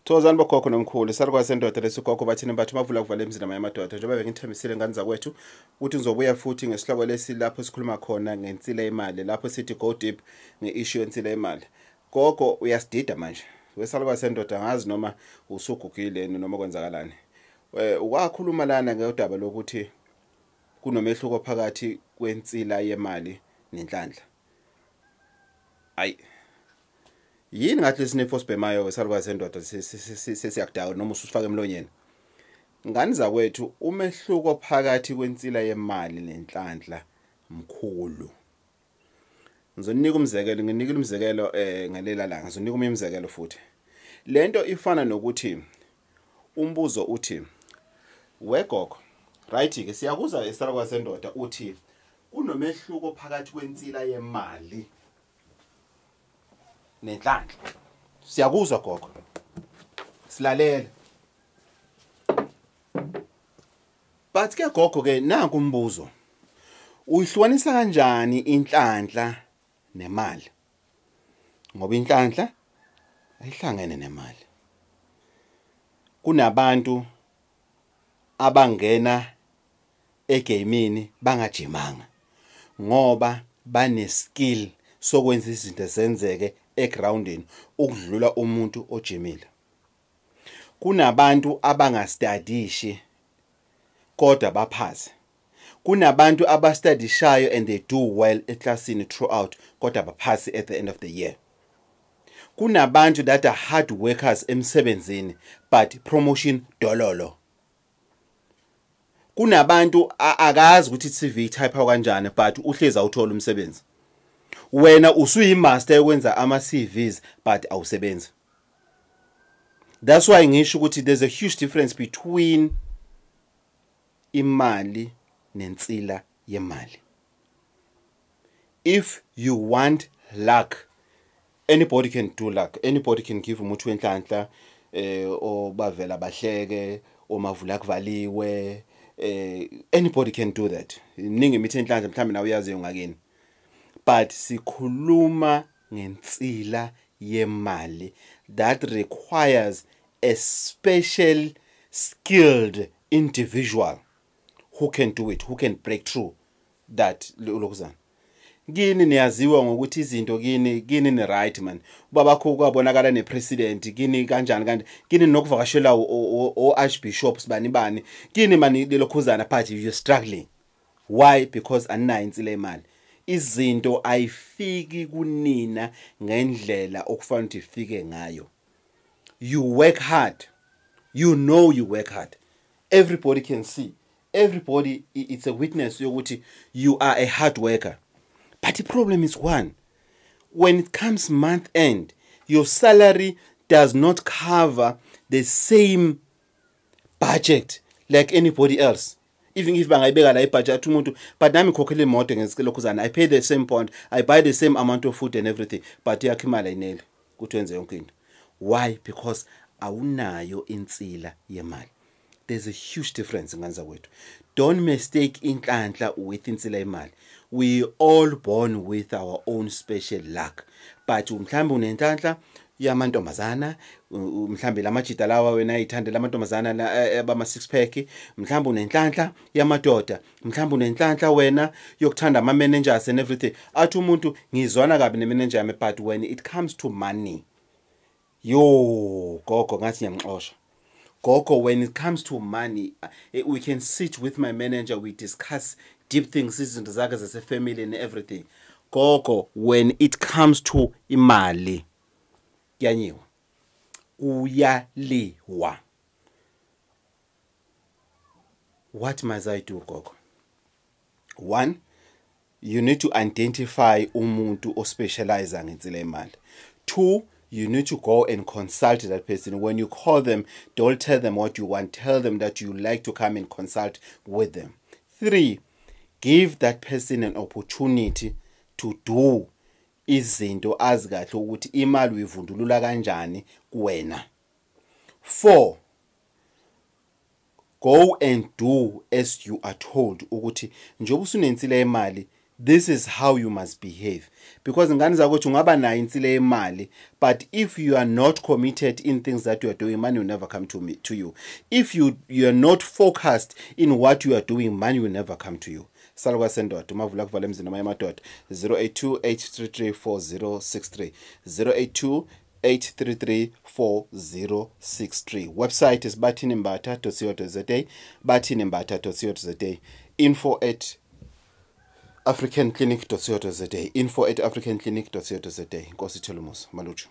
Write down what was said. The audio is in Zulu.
Thokozani bogogo nomkhulu, salukwazi sendoda lesi gogo bathini bathi mavula kuvala emzini amanye amadoda. Njengoba bengithembisile ngane zakwethu ukuthi ngizobuya futhi ngesihloko lesi lapho sikhuluma khona ngensila yemali, lapho sithi go deep nge-issue yensila yemali. Gogo uyasidida manje. Wesalukwazi sendoda, ngazi noma usugugile noma kwenzakalani. Wakhuluma lana ngodaba lokuthi kunomehluko phakathi kwensila yemali nenhlanhla. Ayi, yini ngathi lesinefo sibhemayo wesalukwazi sendoda sesiyakudawo noma ususifaka emlonyeni. Ngane zakwethu, umehluko phakathi kwensila yemali nenhlanhla mkhulu. Ngizonika umzekelo, nginikile umzekelo ngalela langa, ngizonika umzekelo futhi. Lento ifana nokuthi umbuzo uthi wegogo, right ke siyakuza esalukwazi sendoda uthi kunomehluko phakathi kwensila yemali nenhlanhla. Siyakuzwa gogo, silalela. But ke gogo ke nanku umbuzo, uyihlukanisa kanjani inhlanhla nemali? Ngoba inhlanhla ayihlangene nemali. Kunabantu abangena egamini bangajimanga ngoba bane skill sokwenza izinto zenzeke egroundini ukudlula umuntu ojimile. Kunabantu abangastadishi kodwa baphase. Kunabantu abastadishayo and they do well eklasini throughout kodwa baphase at the end of the year. Kunabantu that are hard workers emsebenzini but promotion dololo. Kunabantu akazi ukuthi CV type kanjani but uhlezi awuthola umsebenzi. Wena usuyimaster yokwenza ama CVs but awusebenzi. That's why ngisho ukuthi there's a huge difference between imali nensila yemali. If you want luck, anybody can do luck. Anybody can give umuntu wenhlanhla obavela bahleke omavula kuvaliwe, anybody can do that. Iningi imithi enhlanhla mhlawumbe nawe uyaziyo ngakini. But sikhuluma ngensila yemali that requires a special skilled individual who can do it, who can break through that lokuzana. Kini niyaziwa ngokuthi izinto kini kini ni right man. Ubabakho kwabonakala nepresident kini kanjani kanti kini nokuvakashela o archbishops bani bani kini mani lokhuzana, but you're struggling. Why? Because aninayo insila yemali. Izinto ayifiki kunina ngendlela okufanele ukuthi ifike ngayo. You work hard. You know you work hard. Everybody can see. Everybody, it's a witness yokuthi you are a hard worker. But the problem is one, when it comes month end, your salary does not cover the same budget like anybody else. Even if bangayibeka la ibudget umuntu, but nami ngikhokhela imoto ngesiklokhuzana, I pay the same pound, I buy the same amount of food and everything, but yakho imali ayinele ukuthi wenze yonke into. Why? Because awunayo insila yemali. There's a huge difference ngane zakwethu. Don't mistake inhlanhla with insila yemali. We all born with our own special luck. But mhlambe unenhlanhla yamantombazana, mhlambe lamajita lawa wena ayithandela amantombazana abama six pack, mhlambe unenhlanhla yamadoda, mhlambe unenhlanhla wena yokuthanda ama managers and everything. Athi umuntu ngizwana kabi ne manager yami, but when it comes to money, yo gogo ngathi ngiyamxosha. Gogo, when it comes to money, we can sit with my manager, we discuss deep things, izinto zakhe zase family and everything. Gogo, when it comes to imali, kuyanyiwa, kuyaliwa. What must I do, gogo? One, you need to identify umuntu ospecialize ngensila yemali. Two, you need to go and consult that person. When you call them, don't tell them what you want. Tell them that you like to come and consult with them. Three, give that person an opportunity to do izinto azi kahle ukuthi imali uyivundulula kanjani kuwena. Four, go and do as you are told ukuthi njengoba usunensila yemali, This is how you must behave, because ngane zakuthi ungaba nayo insile yemali, but if you are not committed in things that you are doing, money will never come to me to you. If you are not focused in what you are doing, money will never come to you. Salukwazi sendoda, umavula kuvala emzini amanye amadoda. 082 833 4063, 082 833 4063. Website is bathinimbatha.co.za, bathinimbatha.co.za. info@africanclinic.co.za, info@africanclinic.co.za. Inkosi Thelumusa malutsho.